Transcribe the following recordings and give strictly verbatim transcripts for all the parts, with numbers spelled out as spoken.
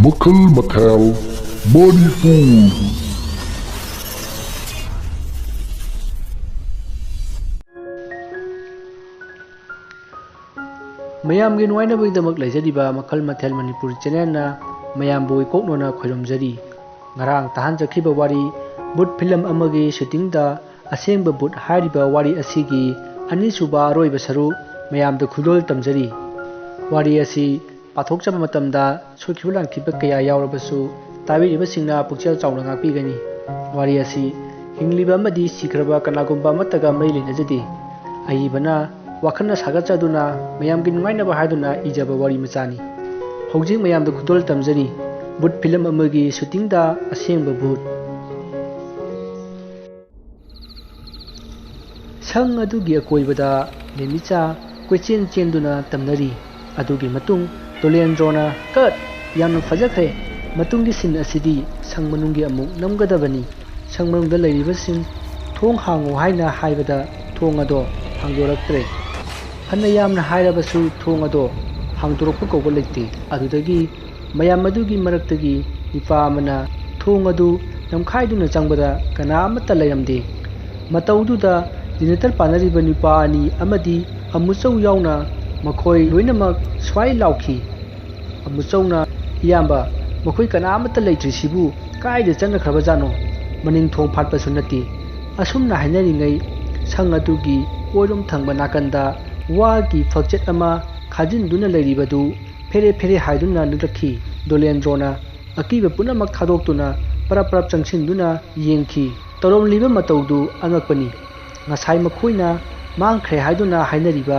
ꯃꯈꯜ ꯃꯊꯦꯜ ꯃꯅꯤꯄꯨꯔ꯫ ꯃꯌꯥꯝꯒꯤ ꯅꯨꯡꯉꯥꯏꯅꯕꯒꯤꯗꯃꯛ ꯂꯩꯖꯔꯤꯕ ꯃꯈꯜ ꯃꯊꯦꯜ ꯃꯅꯤꯄꯨꯔ ꯆꯦꯅꯦꯜꯅ ꯃꯌꯥꯝꯕꯨ ꯏꯀꯣꯛꯅꯣꯅ ꯈꯣꯏꯔꯨꯝꯖꯔꯤ꯫ ꯉꯔꯥꯡ ꯇꯥꯍꯟꯖꯈꯤꯕ ꯋꯥꯔꯤ ꯚꯨꯠ ꯐꯤꯂꯝ ꯑꯃꯒꯤ ꯁꯨꯇꯤꯡꯗ ꯑꯁꯦꯡꯕ ꯚꯨꯠ ꯍꯥꯏꯔꯤꯕ ꯋꯥꯔꯤ ꯑꯁꯤꯒꯤ ꯑꯅꯤꯁꯨꯕ ꯑꯔꯣꯏꯕ ꯁꯔꯨꯛ ꯃꯌꯥꯝꯗ ꯈꯨꯗꯣꯜ ꯇꯝꯖꯔꯤ꯫ ꯋꯥꯔꯤ ꯑꯁꯤ ꯄꯥꯊꯣꯛꯆꯕ ꯃꯇꯝꯗ ꯁꯣꯏꯈꯤꯕ ꯂꯥꯟꯈꯤꯕ ꯀꯌꯥ ꯌꯥꯎꯔꯕꯁꯨ ꯇꯥꯕꯤꯔꯤꯕꯁꯤꯡꯅ ꯄꯨꯛꯆꯦꯜ ꯆꯥꯎꯅ ꯉꯥꯛꯄꯤꯒꯅꯤ꯫ ꯋꯥꯔꯤ ꯑꯁꯤ ꯍꯤꯡꯂꯤꯕ ꯑꯃꯗꯤ ꯁꯤꯈ꯭ꯔꯕ ꯀꯅꯥꯒꯨꯝꯕ ꯑꯃꯠꯇꯒ ꯃꯔꯤ ꯂꯩꯅꯖꯗꯦ꯫ ꯑꯏꯕꯅ ꯋꯥꯈꯜꯅ ꯁꯥꯒꯠꯆꯗꯨꯅ ꯃꯌꯥꯝꯒꯤ ꯅꯨꯡꯉꯥꯏꯅꯕ ꯍꯥꯏꯗꯨꯅ ꯏꯖꯕ ꯋꯥꯔꯤ ꯃꯆꯥꯅꯤ꯫ ꯍꯧꯖꯤꯛ ꯃꯌꯥꯝꯗ ꯈꯨꯗꯣꯜ ꯇꯝꯖꯔꯤ꯫ ꯚꯨꯠ ꯐꯤꯂꯝ ꯑꯃꯒꯤ ꯁꯨꯇꯤꯡꯗ ꯑꯁꯦꯡꯕ ꯚꯨꯠ꯫ ꯁꯪ ꯑꯗꯨꯒꯤ ꯑꯀꯣꯏꯕꯗ ꯂꯦꯝꯃꯤꯆꯥ ꯀꯣꯏꯆꯦꯟ ꯆꯦꯟꯗꯨꯅ ꯇꯝꯅꯔꯤ꯫ ꯑꯗꯨꯒꯤ ꯃꯇꯨꯡ ꯗꯣꯂꯦꯟꯗ꯭ꯔꯣꯅ, "ꯀꯠ! ꯌꯥꯝꯅ ꯐꯖꯈ꯭ꯔꯦ꯫ ꯃꯇꯨꯡꯒꯤ ꯁꯤꯟ ꯑꯁꯤꯗꯤ ꯁꯪ ꯃꯅꯨꯡꯒꯤ ꯑꯃꯨꯛ ꯅꯝꯒꯗꯕꯅꯤ꯫" ꯁꯪ ꯃꯅꯨꯡꯗ ꯂꯩꯔꯤꯕꯁꯤꯡ, "ꯊꯣꯡ ꯍꯥꯡꯉꯨ" ꯍꯥꯏꯅ ꯍꯥꯏꯕꯗ ꯊꯣꯡ ꯑꯗꯣ ꯍꯥꯡꯗꯣꯔꯛꯇ꯭ꯔꯦ꯫ ꯐꯅ ꯌꯥꯝꯅ ꯍꯥꯏꯔꯕꯁꯨ ꯊꯣꯡ ꯑꯗꯣ ꯍꯥꯡꯗꯣꯔꯛꯄ ꯀꯧꯕ ꯂꯩꯇꯦ꯫ ꯑꯗꯨꯗꯒꯤ ꯃꯌꯥꯝ ꯑꯗꯨꯒꯤ ꯃꯔꯛꯇꯒꯤ ꯅꯨꯄꯥ ꯑꯃꯅ ꯊꯣꯡ ꯑꯗꯨ ꯅꯝꯈꯥꯏꯗꯨꯅ ꯆꯪꯕꯗ ꯀꯅꯥ ꯑꯃꯠꯇ ꯂꯩꯔꯝꯗꯦ꯫ ꯃꯇꯧꯗꯨꯗ ꯖꯦꯅꯦꯔꯦꯇꯔ ꯄꯥꯟꯅꯔꯤꯕ ꯅꯨꯄꯥ ꯑꯅꯤ ꯑꯃꯗꯤ ꯑꯃꯨꯆꯧ ꯌꯥꯎꯅ ꯃꯈꯣꯏ ꯂꯣꯏꯅꯃꯛ ꯁ꯭ꯋꯥꯏ ꯂꯥꯎꯈꯤ꯫ ꯑꯃꯨꯆꯧꯅ, "ꯏꯌꯥꯝꯕ, ꯃꯈꯣꯏ ꯀꯅꯥ ꯑꯃꯠꯇ ꯂꯩꯇ꯭ꯔꯤꯁꯤꯕꯨ ꯀꯥꯏꯗ ꯆꯠꯅꯈ꯭ꯔꯕꯖꯥꯠꯅꯣ? ꯃꯅꯤꯡ ꯊꯣꯡ ꯐꯥꯠꯄꯁꯨ ꯅꯠꯇꯦ꯫" ꯑꯁꯨꯝꯅ ꯍꯥꯏꯅꯔꯤꯉꯩ ꯁꯪ ꯑꯗꯨꯒꯤ ꯑꯣꯏꯔꯣꯝ ꯊꯪꯕ ꯅꯥꯀꯟꯗ ꯋꯥꯒꯤ ꯐꯛꯆꯦꯠ ꯑꯃ ꯈꯥꯖꯤꯟꯗꯨꯅ ꯂꯩꯔꯤꯕꯗꯨ ꯐꯦꯔꯦ ꯐꯦꯔꯦ ꯍꯥꯏꯗꯨꯅ ꯅꯤꯛꯂꯛꯈꯤ꯫ ꯗꯣꯂꯦꯟꯗ꯭ꯔꯣꯅ ꯑꯀꯤꯕ ꯄꯨꯝꯅꯃꯛ ꯊꯥꯗꯣꯛꯇꯨꯅ ꯄꯔꯞ ꯄꯔꯞ ꯆꯪꯁꯤꯟꯗꯨꯅ ꯌꯦꯡꯈꯤ꯫ ꯇꯧꯔꯝꯂꯤꯕ ꯃꯇꯧꯗꯨ ꯑꯉꯛꯄꯅꯤ꯫ ꯉꯁꯥꯏ ꯃꯈꯣꯏꯅ ꯃꯥꯡꯈ꯭ꯔꯦ ꯍꯥꯏꯗꯨꯅ ꯍꯥꯏꯅꯔꯤꯕ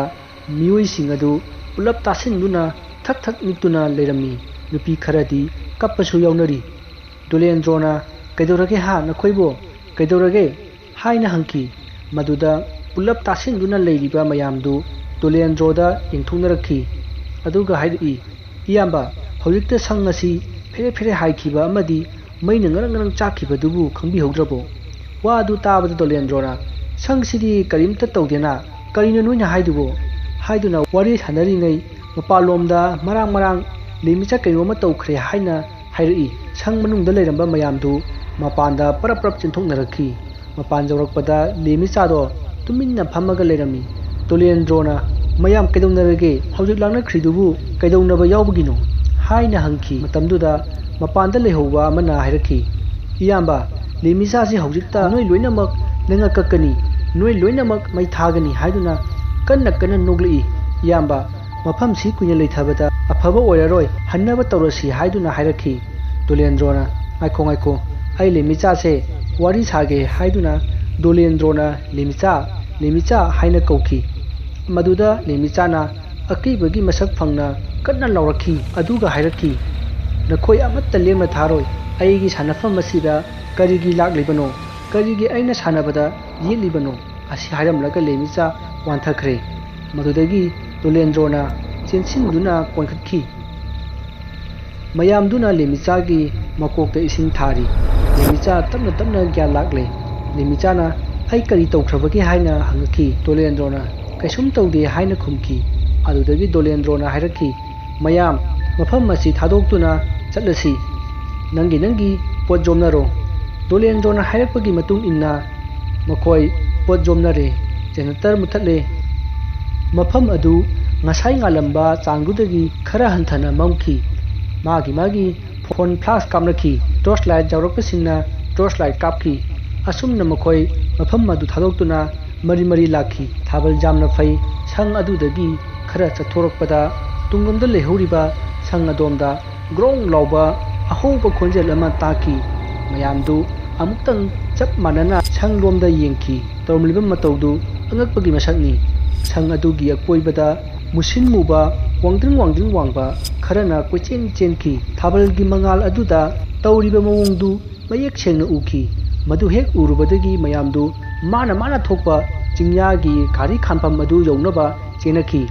ꯃꯤꯑꯣꯏꯁꯤꯡ ꯑꯗꯨ ꯄꯨꯂꯞ ꯇꯥꯁꯤꯟꯗꯨꯅ ꯊꯛ ꯊꯛ ꯅꯤꯛꯇꯨꯅ ꯂꯩꯔꯝꯃꯤ꯫ ꯅꯨꯄꯤ ꯈꯔꯗꯤ ꯀꯞꯄꯁꯨ ꯌꯥꯎꯅꯔꯤ꯫ ꯗꯣꯂꯦꯟꯗ꯭ꯔꯣꯅ, "ꯀꯩꯗꯧꯔꯒꯦ ꯍꯥ ꯅꯈꯣꯏꯕꯣ? ꯀꯩꯗꯧꯔꯒꯦ?" ꯍꯥꯏꯅ ꯍꯪꯈꯤ꯫ ꯃꯗꯨꯗ ꯄꯨꯂꯞ ꯇꯥꯁꯤꯟꯗꯨꯅ ꯂꯩꯔꯤꯕ ꯃꯌꯥꯝꯗꯨ ꯗꯣꯂꯦꯟꯗ꯭ꯔꯣꯗ ꯌꯦꯡꯊꯣꯛꯅꯔꯛꯈꯤ꯫ ꯑꯗꯨꯒ ꯍꯥꯏꯔꯛꯏ, "ꯏꯌꯥꯝꯕ, ꯍꯧꯖꯤꯛꯇ ꯁꯪ ꯑꯁꯤ ꯐꯦꯔꯦ ꯐꯦꯔꯦ ꯍꯥꯏꯈꯤꯕ ꯑꯃꯗꯤ ꯃꯩꯅ ꯉꯔꯪ ꯉꯔꯪ ꯆꯥꯛꯈꯤꯕꯗꯨꯕꯨ ꯈꯪꯕꯤꯍꯧꯗ꯭ꯔꯕꯣ?" ꯋꯥ ꯑꯗꯨ ꯇꯥꯕꯗ ꯗꯣꯂꯦꯟꯗ꯭ꯔꯣꯅ, "ꯁꯪꯁꯤꯗꯤ ꯀꯔꯤꯝꯇ ꯇꯧꯗꯦꯅ, ꯀꯔꯤꯅꯣ ꯅꯣꯏꯅ ꯍꯥꯏꯗꯨꯕꯣ?" ꯍꯥꯏꯗꯨꯅ ꯋꯥꯔꯤ ꯁꯥꯟꯅꯔꯤꯉꯩ ꯃꯄꯥꯟꯂꯣꯝꯗ ꯃꯔꯥꯡ ꯃꯔꯥꯡ ꯂꯦꯃꯤꯆꯥ ꯀꯩꯅꯣꯝꯃ ꯇꯧꯈ꯭ꯔꯦ ꯍꯥꯏꯅ ꯍꯥꯏꯔꯛꯏ꯫ ꯁꯪ ꯃꯅꯨꯡꯗ ꯂꯩꯔꯝꯕ ꯃꯌꯥꯝꯗꯨ ꯃꯄꯥꯟꯗ ꯄꯔꯞ ꯄꯔꯞ ꯆꯦꯟꯊꯣꯛꯅꯔꯛꯈꯤ꯫ ꯃꯄꯥꯟ ꯌꯧꯔꯛꯄꯗ ꯂꯦꯃꯤꯆꯥꯗꯣ ꯇꯨꯃꯤꯟꯅ ꯐꯝꯃꯒ ꯂꯩꯔꯝꯃꯤ꯫ ꯗꯣꯂꯦꯟꯗ꯭ꯔꯣꯅ, "ꯃꯌꯥꯝ ꯀꯩꯗꯧꯅꯔꯒꯦ? ꯍꯧꯖꯤꯛ ꯂꯥꯡꯅꯈ꯭ꯔꯤꯗꯨꯕꯨ ꯀꯩꯗꯧꯅꯕ ꯌꯥꯎꯕꯒꯤꯅꯣ?" ꯍꯥꯏꯅ ꯍꯪꯈꯤ꯫ ꯃꯇꯝꯗꯨꯗ ꯃꯄꯥꯟꯗ ꯂꯩꯍꯧꯕ ꯑꯃꯅ ꯍꯥꯏꯔꯛꯈꯤ, "ꯏꯌꯥꯝꯕ, ꯂꯦꯃꯤꯆꯥꯁꯤ ꯍꯧꯖꯤꯛꯇ ꯅꯣꯏ ꯂꯣꯏꯅꯃꯛ ꯅꯉꯛ ꯀꯛꯀꯅꯤ, ꯅꯣꯏ ꯂꯣꯏꯅꯃꯛ ꯃꯩ ꯊꯥꯒꯅꯤ ꯍꯥꯏꯗꯨꯅ ꯀꯟꯅ ꯀꯟꯅ ꯅꯣꯛꯂꯛꯏ꯫ ꯏꯌꯥꯝꯕ, ꯃꯐꯝꯁꯤ ꯀꯨꯏꯅ ꯂꯩꯊꯕꯗ ꯑꯐꯕ ꯑꯣꯏꯔꯔꯣꯏ, ꯍꯟꯅꯕ ꯇꯧꯔꯁꯤ" ꯍꯥꯏꯗꯨꯅ ꯍꯥꯏꯔꯛꯈꯤ꯫ ꯗꯣꯂꯦꯟꯗ꯭ꯔꯣꯅ, "ꯉꯥꯏꯈꯣ, ꯉꯥꯏꯈꯣ, ꯑꯩ ꯂꯦꯃꯤꯆꯥꯁꯦ ꯋꯥꯔꯤ ꯁꯥꯒꯦ" ꯍꯥꯏꯗꯨꯅ ꯗꯣꯂꯦꯟꯗ꯭ꯔꯣꯅ ꯂꯦꯃꯤꯆꯥ, ꯂꯦꯃꯤꯆꯥ ꯍꯥꯏꯅ ꯀꯧꯈꯤ꯫ ꯃꯗꯨꯗ ꯂꯦꯃꯤꯆꯥꯅ ꯑꯀꯤꯕꯒꯤ ꯃꯁꯛ ꯐꯪꯅ ꯀꯟꯅ ꯂꯥꯎꯔꯛꯈꯤ, ꯑꯗꯨꯒ ꯍꯥꯏꯔꯛꯈꯤ, "ꯅꯈꯣꯏ ꯑꯃꯠꯇ ꯂꯦꯝꯅ ꯊꯥꯔꯣꯏ꯫ ꯑꯩꯒꯤ ꯁꯥꯟꯅꯐꯝ ꯑꯁꯤꯗ ꯀꯔꯤꯒꯤ ꯂꯥꯛꯂꯤꯕꯅꯣ? ꯀꯔꯤꯒꯤ ꯑꯩꯅ ꯁꯥꯟꯅꯕꯗ ꯌꯦꯠꯂꯤꯕꯅꯣ?" ꯑꯁꯤ ꯍꯥꯏꯔꯝꯂꯒ ꯂꯦꯃꯤꯆꯥ ꯋꯥꯟꯊꯈ꯭ꯔꯦ꯫ ꯃꯗꯨꯗꯒꯤ ꯗꯣꯂꯦꯟꯗ꯭ꯔꯣꯅ ꯆꯦꯟꯁꯤꯟꯗꯨꯅ ꯀꯣꯟꯈꯠꯈꯤ꯫ ꯃꯌꯥꯝꯗꯨꯅ ꯂꯦꯃꯤꯆꯥꯒꯤ ꯃꯀꯣꯛꯇ ꯏꯁꯤꯡ ꯊꯥꯔꯤ꯫ ꯂꯦꯃꯤꯆꯥ ꯇꯞꯅ ꯇꯞꯅ ꯒ꯭ꯌꯥꯟ ꯂꯥꯛꯂꯦ꯫ ꯂꯦꯃꯤꯆꯥꯅ, "ꯑꯩ ꯀꯔꯤ ꯇꯧꯈ꯭ꯔꯕꯒꯦ?" ꯍꯥꯏꯅ ꯍꯪꯉꯛꯈꯤ꯫ ꯗꯣꯂꯦꯟꯗ꯭ꯔꯣꯅ, "ꯀꯩꯁꯨꯝ ꯇꯧꯗꯦ" ꯍꯥꯏꯅ ꯈꯨꯝꯈꯤ꯫ ꯑꯗꯨꯗꯒꯤ ꯗꯣꯂꯦꯟꯗ꯭ꯔꯣꯅ ꯍꯥꯏꯔꯛꯈꯤ, "ꯃꯌꯥꯝ, ꯃꯐꯝ ꯑꯁꯤ ꯊꯥꯗꯣꯛꯇꯨꯅ ꯆꯠꯂꯁꯤ꯫ ꯅꯪꯒꯤ ꯅꯪꯒꯤ ꯄꯣꯠ ꯌꯣꯝꯅꯔꯣ꯫" ꯗꯣꯂꯦꯟꯗ꯭ꯔꯣꯅ ꯍꯥꯏꯔꯛꯄꯒꯤ ꯃꯇꯨꯡ ꯏꯟꯅ ꯃꯈꯣꯏ ꯄꯣꯠ ꯌꯣꯝꯅꯔꯦ꯫ ꯖꯦꯅꯦꯔꯦꯇꯔ ꯃꯨꯊꯠꯂꯦ꯫ ꯃꯐꯝ ꯑꯗꯨ ꯉꯁꯥꯏ ꯉꯥꯜꯂꯝꯕ ꯆꯥꯡꯗꯨꯗꯒꯤ ꯈꯔ ꯍꯟꯊꯅ ꯃꯝꯈꯤ꯫ ꯃꯥꯒꯤ ꯃꯥꯒꯤ ꯐꯣꯟ ꯐ꯭ꯂꯥꯁ ꯀꯥꯞꯅꯈꯤ꯫ ꯇꯣꯔꯆ ꯂꯥꯏꯠ ꯌꯥꯎꯔꯛꯄꯁꯤꯡꯅ ꯇꯣꯔꯆ ꯂꯥꯏꯠ ꯀꯥꯞꯈꯤ꯫ ꯑꯁꯨꯝꯅ ꯃꯈꯣꯏ ꯃꯐꯝ ꯑꯗꯨ ꯊꯥꯗꯣꯛꯇꯨꯅ ꯃꯔꯤ ꯃꯔꯤ ꯂꯥꯛꯈꯤ꯫ ꯊꯥꯕꯜ ꯌꯥꯝꯅ ꯐꯩ꯫ ꯁꯪ ꯑꯗꯨꯗꯒꯤ ꯈꯔ ꯆꯠꯊꯣꯔꯛꯄꯗ ꯇꯨꯡꯂꯣꯝꯗ ꯂꯩꯍꯧꯔꯤꯕ ꯁꯪ ꯑꯗꯣꯝꯗ ꯒ꯭ꯔꯣꯡ ꯂꯥꯎꯕ ꯑꯍꯧꯕ ꯈꯣꯟꯖꯦꯜ ꯑꯃ ꯇꯥꯈꯤ꯫ ꯃꯌꯥꯝꯗꯨ ꯑꯃꯨꯛꯇꯪ ꯆꯞ ꯃꯥꯟꯅꯅ ꯁꯪꯂꯣꯝꯗ ꯌꯦꯡꯈꯤ꯫ ꯇꯧꯔꯝꯂꯤꯕ ꯃꯇꯧꯗꯨ ꯑꯉꯛꯄꯒꯤ ꯃꯁꯛꯅꯤ꯫ ꯁꯪ ꯑꯗꯨꯒꯤ ꯑꯀꯣꯏꯕꯗ ꯃꯨꯁꯤꯟ ꯃꯨꯕ, ꯋꯥꯡꯗ꯭ꯔꯤꯡ ꯋꯥꯡꯗ꯭ꯔꯤꯡ ꯋꯥꯡꯕ ꯈꯔꯅ ꯀꯣꯏꯆꯦꯟ ꯆꯦꯟꯈꯤ꯫ ꯊꯥꯕꯜꯒꯤ ꯃꯉꯥꯜ ꯑꯗꯨꯗ ꯇꯧꯔꯤꯕ ꯃꯑꯣꯡꯗꯨ ꯃꯌꯦꯛ ꯁꯦꯡꯅ ꯎꯈꯤ꯫ ꯃꯗꯨ ꯍꯦꯛ ꯎꯔꯨꯕꯗꯒꯤ ꯃꯌꯥꯝꯗꯨ ꯃꯥꯅ ꯃꯥꯅ ꯊꯣꯛꯄ ꯆꯤꯡꯌꯥꯒꯤ ꯒꯥꯔꯤ ꯈꯥꯝꯐꯝ ꯑꯗꯨ ꯌꯧꯅꯕ ꯆꯦꯟꯅꯈꯤ꯫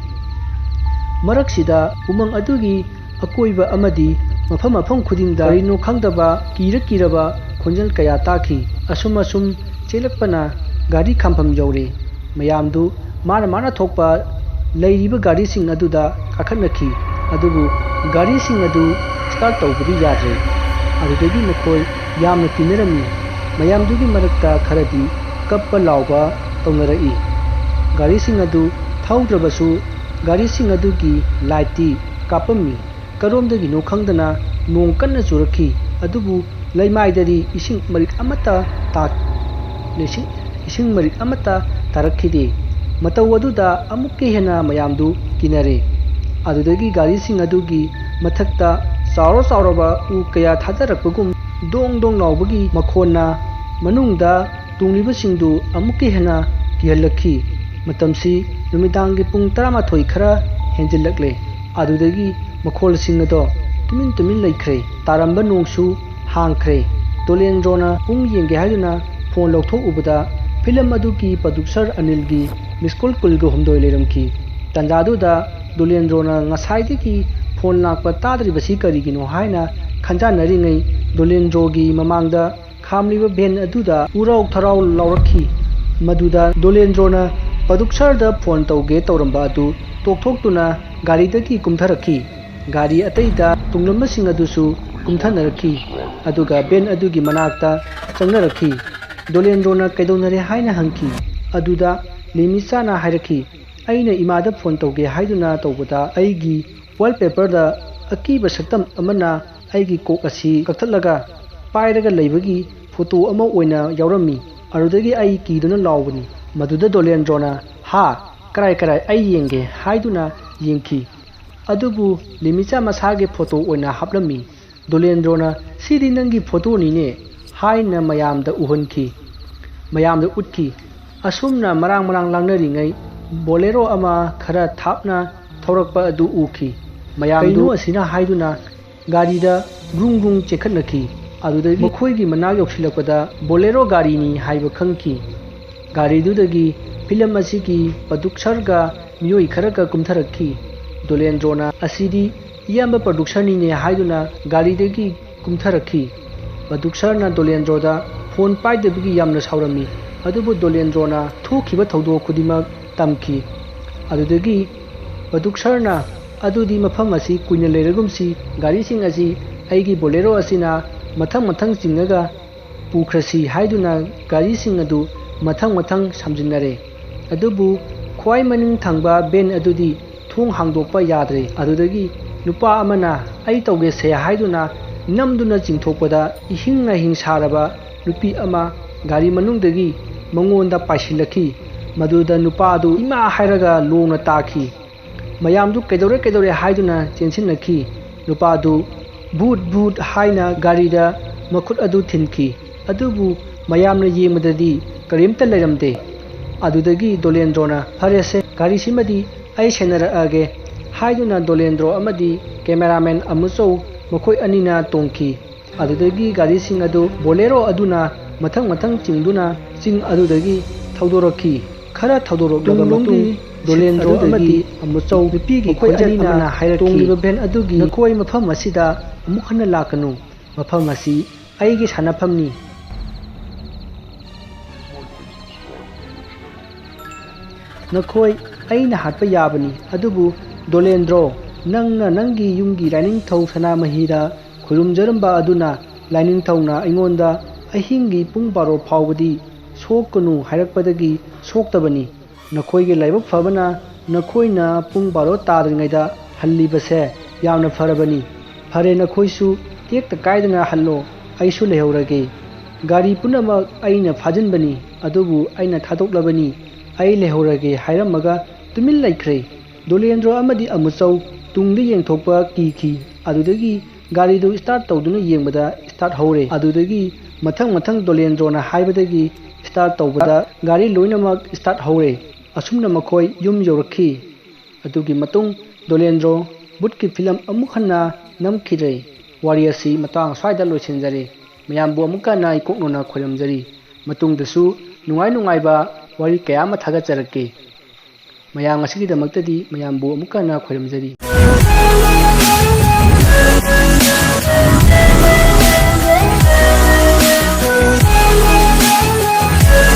ꯃꯔꯛꯁꯤꯗ ꯎꯃꯪ ꯑꯗꯨꯒꯤ ꯑꯀꯣꯏꯕ ꯑꯃꯗꯤ ꯃꯐꯝ ꯃꯐꯝ ꯈꯨꯗꯤꯡꯗ ꯀꯔꯤꯅꯣ ꯈꯪꯗꯕ ꯀꯤꯔ ꯀꯤꯔꯕ ꯈꯣꯟꯖꯦꯜ ꯀꯌꯥ ꯇꯥꯈꯤ꯫ ꯑꯁꯨꯝ ꯑꯁꯨꯝ ꯆꯦꯜꯂꯛꯄꯅ ꯒꯥꯔꯤ ꯈꯥꯝꯐꯝ ꯌꯧꯔꯦ꯫ ꯃꯌꯥꯝꯗꯨ ꯃꯥꯅ ꯃꯥꯅ ꯊꯣꯛꯄ ꯂꯩꯔꯤꯕ ꯒꯥꯔꯤꯁꯤꯡ ꯑꯗꯨꯗ ꯀꯥꯈꯠꯅꯈꯤ꯫ ꯑꯗꯨꯕꯨ ꯒꯥꯔꯤꯁꯤꯡ ꯑꯗꯨ start ꯇꯧꯕꯗꯤ ꯌꯥꯗ꯭ꯔꯦ꯫ ꯑꯗꯨꯗꯒꯤ ꯃꯈꯣꯏ ꯌꯥꯝꯅ ꯀꯤꯅꯔꯝꯃꯤ꯫ ꯃꯌꯥꯝꯗꯨꯒꯤ ꯃꯔꯛꯇ ꯈꯔꯗꯤ ꯀꯞꯄ ꯂꯥꯎꯕ ꯇꯧꯅꯔꯛꯏ꯫ ꯒꯥꯔꯤꯁꯤꯡ ꯑꯗꯨ ꯊꯧꯗ꯭ꯔꯕꯁꯨ ꯒꯥꯔꯤꯁꯤꯡ ꯑꯗꯨꯒꯤ lightꯇꯤ ꯀꯥꯞꯄꯝꯃꯤ꯫ ꯀꯔꯣꯝꯗꯒꯤꯅꯣ ꯈꯪꯗꯅ ꯅꯣꯡ ꯀꯟꯅ ꯆꯨꯔꯛꯈꯤ꯫ ꯑꯗꯨꯕꯨ ꯂꯩꯃꯥꯏꯗꯗꯤ ꯏꯁꯤꯡ ꯃꯔꯤꯛ ꯑꯃꯠꯇ ꯇꯥ-, ꯏꯁꯤꯡ, ꯏꯁꯤꯡ ꯃꯔꯤꯛ ꯑꯃꯠꯇ ꯇꯥꯔꯛꯈꯤꯗꯦ꯫ ꯃꯇꯧ ꯑꯗꯨꯗ ꯑꯃꯨꯛꯀ ꯍꯦꯟꯅ ꯃꯌꯥꯝꯗꯨ ꯀꯤꯅꯔꯦ꯫ ꯑꯗꯨꯗꯒꯤ ꯒꯥꯔꯤꯁꯤꯡ ꯑꯗꯨꯒꯤ ꯃꯊꯛꯇ ꯆꯥꯎꯔ ꯆꯥꯎꯔꯕ ꯎ ꯀꯌꯥ ꯊꯥꯗꯔꯛꯄꯒꯨꯝ ꯗꯣꯡ ꯗꯣꯡ ꯂꯥꯎꯕꯒꯤ ꯃꯈꯣꯟꯅ ꯃꯅꯨꯡꯗ ꯇꯣꯡꯂꯤꯕꯁꯤꯡꯗꯨ ꯑꯃꯨꯛꯀ ꯍꯦꯟꯅ ꯀꯤꯍꯜꯂꯛꯈꯤ꯫ ꯃꯇꯝꯁꯤ ꯅꯨꯃꯤꯗꯥꯡꯒꯤ ꯄꯨꯡ ꯇꯔꯥꯃꯥꯊꯣꯏ ꯈꯔ ꯍꯦꯟꯖꯤꯜꯂꯛꯂꯦ꯫ ꯑꯗꯨꯗꯒꯤ ꯃꯈꯣꯜꯁꯤꯡ ꯑꯗꯣ ꯇꯨꯃꯤꯟ ꯇꯨꯃꯤꯟ ꯂꯩꯈ꯭ꯔꯦ꯫ ꯇꯥꯔꯝꯕ ꯅꯣꯡꯁꯨ ꯍꯥꯡꯈ꯭ꯔꯦ꯫ ꯗꯣꯂꯦꯟꯗ꯭ꯔꯣꯅ ꯄꯨꯡ ꯌꯦꯡꯒꯦ ꯍꯥꯏꯗꯨꯅ ꯐꯣꯟ ꯂꯧꯊꯣꯛꯎꯕꯗ ꯐꯤꯂꯝ ꯑꯗꯨꯒꯤ producer ꯑꯅꯤꯜꯒꯤ miss call ꯀꯨꯟꯒ ꯍꯨꯝꯗꯣꯏ ꯂꯩꯔꯝꯈꯤ꯫ ꯇꯥꯟꯖꯥꯗꯨꯗ ꯗꯣꯂꯦꯟꯗ꯭ꯔꯣꯅ ꯉꯁꯥꯏꯗꯒꯤ ꯐꯣꯟ ꯂꯥꯛꯄ ꯇꯥꯗ꯭ꯔꯤꯕꯁꯤ ꯀꯔꯤꯒꯤꯅꯣ ꯍꯥꯏꯅ ꯈꯟꯖꯥꯟꯅꯔꯤꯉꯩ ꯗꯣꯂꯦꯟꯗ꯭ꯔꯣꯒꯤ ꯃꯃꯥꯡꯗ ꯈꯥꯝꯂꯤꯕ ꯚꯦꯟ ꯑꯗꯨꯗ ꯎꯔꯥꯎ ꯊꯔꯥꯎ ꯂꯥꯎꯔꯛꯈꯤ꯫ ꯃꯗꯨꯗ ꯗꯣꯂꯦꯟꯗ꯭ꯔꯣꯅ producerꯗ ꯐꯣꯟ ꯇꯧꯒꯦ ꯇꯧꯔꯝꯕ ꯑꯗꯨ ꯇꯣꯛꯊꯣꯛꯇꯨꯅ ꯒꯥꯔꯤꯗꯒꯤ ꯀꯨꯝꯊꯔꯛꯈꯤ꯫ ꯒꯥꯔꯤ ꯑꯇꯩꯗ ꯇꯣꯡꯂꯝꯕꯁꯤꯡ ꯑꯗꯨꯁꯨ ꯀꯨꯝꯊꯅꯔꯛꯈꯤ꯫ ꯑꯗꯨꯒ ꯚꯦꯟ ꯑꯗꯨꯒꯤ ꯃꯅꯥꯛꯇ ꯆꯪꯅꯔꯛꯈꯤ꯫ ꯗꯣꯂꯦꯟꯗ꯭ꯔꯣꯅ ꯀꯩꯗꯧꯅꯔꯦ ꯍꯥꯏꯅ ꯍꯪꯈꯤ꯫ ꯑꯗꯨꯗ ꯂꯤꯃꯤꯆꯥꯅ ꯍꯥꯏꯔꯛꯈꯤ, "ꯑꯩꯅ ꯏꯃꯥꯗ ꯐꯣꯟ ꯇꯧꯒꯦ ꯍꯥꯏꯗꯨꯅ ꯇꯧꯕꯗ ꯑꯩꯒꯤ wallpaperꯗ ꯑꯀꯤꯕ ꯁꯛꯇꯝ ꯑꯃꯅ ꯑꯩꯒꯤ ꯀꯣꯛ ꯑꯁꯤ ꯀꯛꯊꯠꯂꯒ ꯄꯥꯏꯔꯒ ꯂꯩꯕꯒꯤ ꯐꯣꯇꯣ ꯑꯃ ꯑꯣꯏꯅ ꯌꯥꯎꯔꯝꯃꯤ꯫ ꯑꯗꯨꯗꯒꯤ ꯑꯩ ꯀꯤꯗꯨꯅ ꯂꯥꯎꯕꯅꯤ꯫" ꯃꯗꯨꯗ ꯗꯣꯂꯦꯟꯗ꯭ꯔꯣꯅ, "ꯍꯥ? ꯀꯔꯥꯏ ꯀꯔꯥꯏ? ꯑꯩ ꯌꯦꯡꯒꯦ" ꯍꯥꯏꯗꯨꯅ ꯌꯦꯡꯈꯤ꯫ ꯑꯗꯨꯕꯨ ꯂꯤꯃꯤꯆꯥ ꯃꯁꯥꯒꯤ ꯐꯣꯇꯣ ꯑꯣꯏꯅ ꯍꯥꯞꯂꯝꯃꯤ꯫ ꯗꯣꯂꯦꯟꯗ꯭ꯔꯣꯅ, "ꯁꯤꯗꯤ ꯅꯪꯒꯤ ꯐꯣꯇꯣꯅꯤꯅꯦ" ꯍꯥꯏꯅ ꯃꯌꯥꯝꯗ ꯎꯍꯟꯈꯤ, ꯃꯌꯥꯝꯗ ꯎꯠꯈꯤ꯫ ꯑꯁꯨꯝꯅ ꯃꯔꯥꯡ ꯃꯔꯥꯡ ꯂꯥꯡꯅꯔꯤꯉꯩ ꯕꯣꯂꯦꯔꯣ ꯑꯃ ꯈꯔ ꯊꯥꯞꯅ ꯊꯧꯔꯛꯄ ꯑꯗꯨ ꯎꯈꯤ꯫ ꯃꯌꯥꯝꯗꯨ "ꯀꯩꯅꯣ ꯑꯁꯤꯅ?" ꯍꯥꯏꯗꯨꯅ ꯒꯥꯔꯤꯗ ꯒ꯭ꯔꯨꯡ ꯒ꯭ꯔꯨꯡ ꯆꯦꯟꯈꯠꯅꯈꯤ꯫ ꯑꯗꯨꯗꯒꯤ ꯃꯈꯣꯏꯒꯤ ꯃꯅꯥꯛ ꯌꯧꯁꯤꯜꯂꯛꯄꯗ ꯕꯣꯂꯦꯔꯣ ꯒꯥꯔꯤꯅꯤ ꯍꯥꯏꯕ ꯈꯪꯈꯤ꯫ ꯒꯥꯔꯤꯗꯨꯗꯒꯤ ꯐꯤꯂꯝ ꯑꯁꯤꯒꯤ producerꯒ ꯃꯤꯑꯣꯏ ꯈꯔꯒ ꯀꯨꯝꯊꯔꯛꯈꯤ꯫ ꯗꯣꯂꯦꯟꯗ꯭ꯔꯣꯅ, "ꯑꯁꯤꯗꯤ ꯏꯌꯥꯝꯕ producerꯅꯤꯅꯦ" ꯍꯥꯏꯗꯨꯅ ꯒꯥꯔꯤꯗꯒꯤ ꯀꯨꯝꯊꯔꯛꯈꯤ꯫ Producerꯅ ꯗꯣꯂꯦꯟꯗ꯭ꯔꯣꯗ ꯐꯣꯟ ꯄꯥꯏꯗꯕꯒꯤ ꯌꯥꯝꯅ ꯁꯥꯎꯔꯝꯃꯤ꯫ ꯑꯗꯨꯕꯨ ꯗꯣꯂꯦꯟꯗ꯭ꯔꯣꯅ ꯊꯣꯛꯈꯤꯕ ꯊꯧꯗꯣꯛ ꯈꯨꯗꯤꯡꯃꯛ ꯇꯝꯈꯤ꯫ ꯑꯗꯨꯗꯒꯤ producerꯅ "ꯑꯗꯨꯗꯤ ꯃꯐꯝ ꯑꯁꯤ ꯀꯨꯏꯅ ꯂꯩꯔꯒꯨꯝꯁꯤ, ꯒꯥꯔꯤꯁꯤꯡ ꯑꯁꯤ ꯑꯩꯒꯤ ꯕꯣꯂꯦꯔꯣ ꯑꯁꯤꯅ ꯃꯊꯪ ꯃꯊꯪ ꯆꯤꯡꯉꯒ ꯄꯨꯈ꯭ꯔꯁꯤ" ꯍꯥꯏꯗꯨꯅ ꯒꯥꯔꯤꯁꯤꯡ ꯑꯗꯨ ꯃꯊꯪ ꯃꯊꯪ ꯁꯝꯖꯤꯟꯅꯔꯦ꯫ ꯑꯗꯨꯕꯨ ꯈ꯭ꯋꯥꯏ ꯃꯅꯤꯡ ꯊꯪꯕ ꯚꯦꯟ ꯑꯗꯨꯗꯤ ꯊꯣꯡ ꯍꯥꯡꯗꯣꯛꯄ ꯌꯥꯗ꯭ꯔꯦ꯫ ꯑꯗꯨꯗꯒꯤ ꯅꯨꯄꯥ ꯑꯃꯅ "ꯑꯩ ꯇꯧꯒꯦꯁꯦ" ꯍꯥꯏꯗꯨꯅ ꯅꯝꯗꯨꯅ ꯆꯤꯡꯊꯣꯛꯄꯗ, ꯏꯍꯤꯡ ꯅꯥꯍꯤꯡ ꯁꯥꯔꯕ ꯅꯨꯄꯤ ꯑꯃ ꯒꯥꯔꯤ ꯃꯅꯨꯡꯗꯒꯤ ꯃꯉꯣꯟꯗ ꯄꯥꯏꯁꯤꯜꯂꯛꯈꯤ꯫ ꯃꯗꯨꯗ ꯅꯨꯄꯥ ꯑꯗꯨ "ꯏꯃꯥ" ꯍꯥꯏꯔꯒ ꯂꯣꯡꯅ ꯇꯥꯈꯤ꯫ ꯃꯌꯥꯝꯗꯨ "ꯀꯩꯗꯧꯔꯦ, ꯀꯩꯗꯧꯔꯦ?" ꯍꯥꯏꯗꯨꯅ ꯆꯦꯟꯁꯤꯟꯅꯈꯤ꯫ ꯅꯨꯄꯥꯗꯨ "ꯚꯨꯠ, ꯚꯨꯠ" ꯍꯥꯏꯅ ꯒꯥꯔꯤꯗ ꯃꯈꯨꯠ ꯑꯗꯨ ꯊꯤꯟꯈꯤ꯫ ꯑꯗꯨꯕꯨ ꯃꯌꯥꯝꯅ ꯌꯦꯡꯕꯗꯗꯤ ꯀꯔꯤꯝꯇ ꯂꯩꯔꯝꯗꯦ꯫ ꯑꯗꯨꯗꯒꯤ ꯗꯣꯂꯦꯟꯗ꯭ꯔꯣꯅ "ꯐꯔꯦꯁꯦ, ꯒꯥꯔꯤꯁꯤꯃꯗꯤ ꯑꯩ ꯁꯦꯟꯅꯔꯛꯑꯒꯦ" ꯍꯥꯏꯗꯨꯅ ꯗꯣꯂꯦꯟꯗ꯭ꯔꯣ ꯑꯃꯗꯤ ꯀꯦꯃꯦꯔꯥꯃꯦꯟ ꯑꯃꯨꯆꯧ ꯃꯈꯣꯏ ꯑꯅꯤꯅ ꯇꯣꯡꯈꯤ꯫ ꯑꯗꯨꯗꯒꯤ ꯒꯥꯔꯤꯁꯤꯡ ꯑꯗꯨ ꯕꯣꯂꯦꯔꯣ ꯑꯗꯨꯅ ꯃꯊꯪ ꯃꯊꯪ ꯆꯤꯡꯗꯨꯅ ꯆꯤꯡ ꯑꯗꯨꯗꯒꯤ ꯊꯧꯗꯣꯔꯛꯈꯤ꯫ ꯈꯔ ꯊꯧꯗꯣꯔꯛꯂꯕ ꯇꯨꯡꯂꯣꯝꯒꯤ ꯃꯇꯨꯡ ꯁꯤꯠ ꯗꯣꯂꯦꯟꯗ꯭ꯔꯣ ꯑꯗꯨꯗꯒꯤ ꯑꯃꯗꯤ ꯑꯃꯨꯆꯧ ꯅꯨꯄꯤꯒꯤ ꯃꯈꯣꯏ ꯈꯣꯟꯖꯦꯜ ꯑꯅꯤꯅ ꯑꯃꯅ ꯍꯥꯏꯔꯛꯈꯤ, "ꯇꯣꯡꯂꯤꯕ ꯚꯦꯟ ꯑꯗꯨꯒꯤ ꯅꯈꯣꯏ ꯃꯐꯝ ꯑꯁꯤꯗ ꯑꯃꯨꯛ ꯍꯟꯅ ꯂꯥꯛꯀꯅꯨ꯫ ꯃꯐꯝ ꯑꯁꯤ ꯑꯩꯒꯤ ꯁꯥꯟꯅꯐꯝꯅꯤ꯫ ꯅꯈꯣꯏ ꯑꯩꯅ ꯍꯥꯠꯄ ꯌꯥꯕꯅꯤ, ꯑꯗꯨꯕꯨ ꯗꯣꯂꯦꯟꯗ꯭ꯔꯣ, ꯅꯪꯅ ꯅꯪꯒꯤ ꯌꯨꯝꯒꯤ ꯂꯥꯏꯅꯤꯡꯊꯧ ꯁꯅꯥꯃꯍꯤꯗ ꯈꯨꯔꯨꯝꯖꯔꯝꯕ ꯑꯗꯨꯅ ꯂꯥꯏꯅꯤꯡꯊꯧꯅ ꯑꯩꯉꯣꯟꯗ ꯑꯍꯤꯡꯒꯤ ꯄꯨꯡ ꯕꯥꯔꯣ ꯐꯥꯎꯕꯗꯤ ꯁꯣꯛꯀꯅꯨ ꯍꯥꯏꯔꯛꯄꯗꯒꯤ ꯁꯣꯛꯇꯕꯅꯤ꯫ ꯅꯈꯣꯏꯒꯤ ꯂꯥꯏꯕꯛ ꯐꯕꯅ ꯅꯈꯣꯏꯅ ꯄꯨꯡ ꯕꯥꯔꯣ ꯇꯥꯗ꯭ꯔꯤꯉꯩꯗ ꯍꯜꯂꯤꯕꯁꯦ ꯌꯥꯝꯅ ꯐꯔꯕꯅꯤ꯫ ꯐꯔꯦ, ꯅꯈꯣꯏꯁꯨ ꯇꯦꯛꯇ ꯀꯥꯏꯗꯅ ꯍꯜꯂꯣ, ꯑꯩꯁꯨ ꯂꯩꯍꯧꯔꯒꯦ꯫ ꯒꯥꯔꯤ ꯄꯨꯝꯅꯃꯛ ꯑꯩꯅ ꯐꯥꯖꯤꯟꯕꯅꯤ, ꯑꯗꯨꯕꯨ ꯑꯩꯅ ꯊꯥꯗꯣꯛꯂꯕꯅꯤ꯫ ꯑꯩ ꯂꯩꯍꯧꯔꯒꯦ" ꯍꯥꯏꯔꯝꯃꯒ ꯇꯨꯃꯤꯟ ꯂꯩꯈ꯭ꯔꯦ꯫ ꯗꯣꯂꯦꯟꯗ꯭ꯔꯣ ꯑꯃꯗꯤ ꯑꯃꯨꯆꯧ ꯇꯨꯡꯗ ꯌꯦꯡꯊꯣꯛꯄ ꯀꯤꯈꯤ꯫ ꯑꯗꯨꯗꯒꯤ ꯒꯥꯔꯤꯗꯨ start ꯇꯧꯗꯨꯅ ꯌꯦꯡꯕꯗ start ꯍꯧꯔꯦ꯫ ꯑꯗꯨꯗꯒꯤ ꯃꯊꯪ ꯃꯊꯪ ꯗꯣꯂꯦꯟꯗ꯭ꯔꯣꯅ ꯍꯥꯏꯕꯗꯒꯤ start ꯇꯧꯕꯗ ꯒꯥꯔꯤ ꯂꯣꯏꯅꯃꯛ start ꯍꯧꯔꯦ꯫ ꯑꯁꯨꯝꯅ ꯃꯈꯣꯏ ꯌꯨꯝ ꯌꯧꯔꯛꯈꯤ꯫ ꯑꯗꯨꯒꯤ ꯃꯇꯨꯡ ꯗꯣꯂꯦꯟꯗ꯭ꯔꯣ ꯚꯨꯠꯀꯤ ꯐꯤꯂꯝ ꯑꯃꯨꯛ ꯍꯟꯅ ꯅꯝꯈꯤꯗ꯭ꯔꯦ꯫ ꯋꯥꯔꯤ ꯑꯁꯤ ꯃꯇꯥꯡ ꯑꯁ꯭ꯋꯥꯏꯗ ꯂꯣꯏꯁꯤꯟꯖꯔꯦ꯫ ꯃꯌꯥꯝꯕꯨ ꯑꯃꯨꯛꯀ ꯍꯟꯅ ꯏꯀꯣꯛꯅꯅ ꯈꯣꯏꯔꯝꯖꯔꯤ꯫ ꯃꯇꯨꯡꯗꯁꯨ ꯅꯨꯡꯉꯥꯏ ꯅꯨꯡꯉꯥꯏꯕ ꯋꯥꯔꯤ ꯀꯌꯥ ꯑꯃ ꯊꯥꯒꯠꯆꯔꯛꯀꯦ꯫ ꯃꯌꯥꯝ ꯉꯁꯤꯒꯤꯗꯃꯛꯇꯗꯤ ꯃꯌꯥꯝꯕꯨ ꯑꯃꯨꯛꯀ ꯍꯟꯅ ꯈꯣꯏꯔꯝꯖꯔꯤ꯫